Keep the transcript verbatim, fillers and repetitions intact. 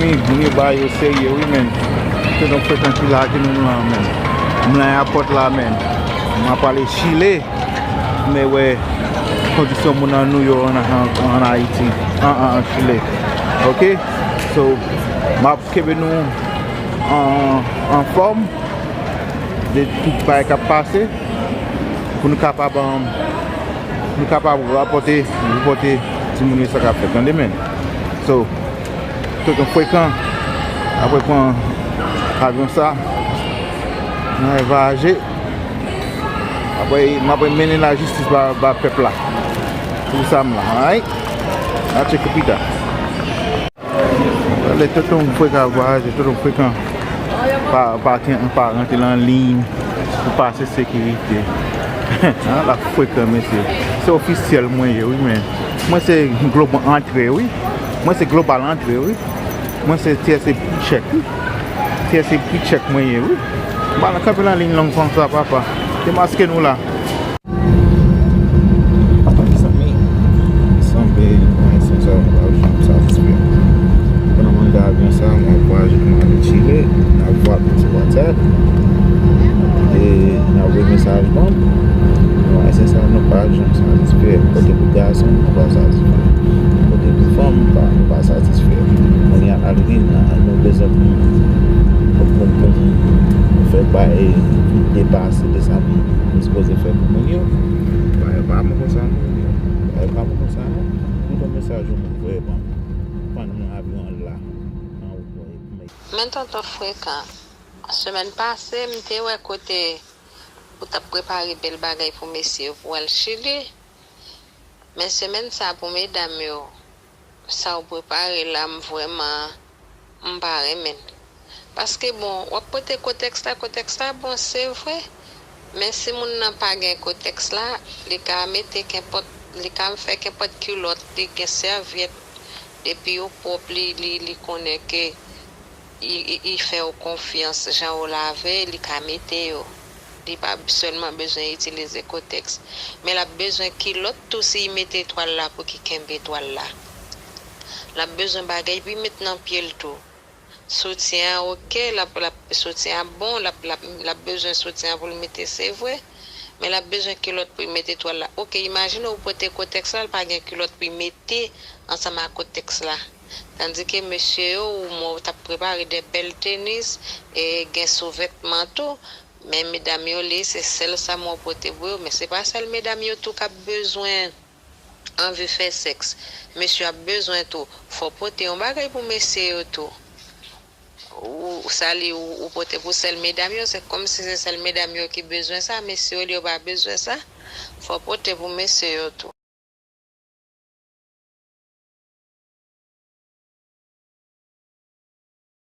Moun yo ba yo serye wi, men. Se donk frekan ki la ki nou la, men. M nan ayapòt la, men. M ap ale Chile. Men wè kondisyon moun nan nou yo an, an, an Ayiti, an, an, an Chile. Oke? So, m ap kenbe nou an, an fòm de tout bagay k ap pase pou nou kapab, um, nou kapab rapòte, rapòte timoun yo sa k ap fèt. Tande, men. So, Tonton Frekan, apre pran avyon sa, nan voyaje. Apre, m apre mennen lajistis ba, ba pèp la. Pou sa m la, alright? A tcheke pita. Lè Tonton Frekan voyaje, Tonton Frekan pa, pa, pa rantre nan liy pou pase sekirite. An, l ap frekan, mesye. Se ofisyèl mwen ye, wi, men. Mwen se global antre, wi. Mwen se global antre, wi. Mwen se T S A pre-check, wi. T S A pre-check mwen ye, wi. M pa nan kanpe nan liy long konsa, papa. Demaske nou la. Mezanmi, sanble Ayisyen sa yo pa janm satisfè. Pandan mwen nan avyon sa, mwen ap voyaje pou mwen ale Chile, n ap vwal sou WhatsApp. E n ap voye mesaj ban m. Bon, Ayisyen sa yo, nou pa janm satisfè. Kote pou gason, nou pa satisfè. Kote pou fanm, nou pa, nou pa satisfè. Kounye a, al vin, nou bezwen pou, pou, pou, pou nou fè bagay vin depase de sa nou, nou sipoze fè pou moun yo. Bagay pa bon konsa, non. Bagay pa bon konsa, non. Tout yon mesaj yo pou voye ban m. Pandan mwen avyon an la, nan wout mwen. Men Tonton Frekan, semèn pase, m te wè kote ou t ap prepare bèl bagay pou mesye yo pou al Chili. Men semèn sa pou medam yo, sa w prepare la, m vrèman, m pa renmen l. Paske bon, w ap pote kotèks la, kotèks la bon, se vre. Men si moun nan pa gen kotèks la, li ka mete kenpòt, li ka fè kenpòt kilòt, li gen sèvyèt, depi yo pwòp, li, li, li konnen ke li, li, li fè w konfyans, jan w lave, li ka mete yo. Li pa sèlman bezwen itilize kotèks, men l ap bezwen kilòt tou si l mete twal la pou ki kenbe twal la. L ap bezwen bagay pou l met nan pye l tou. Soutyen an oke, l ap, l ap, soutyen an bon, l ap, l ap, l ap bezwen soutyen an pou l mete, se vre, men l ap bezwen kilòt pou l mete twal la. Oke, imajine w pote kotèks la, l pa gen kilòt pou l mete ansanm ak kotèks la. Tandike mesye yo, ou mwen, ou t ap prepare de bèl tenis, e gen souvètman tou, men medam yo, li, se sèl sa mwen pote pou yo, men se pa sèl medam yo tou k ap bezwen anvi fè sèks. Mesye ap bezwen tou. Fò pote yon bagay pou mesye yo tou. Ou, ou sa li, ou, ou pote pou sèl medam yo, se kòmsi se sèl medam yo ki bezwen sa, mesye yo, li yo pa bezwen sa. Fò pote pou mesye yo tou.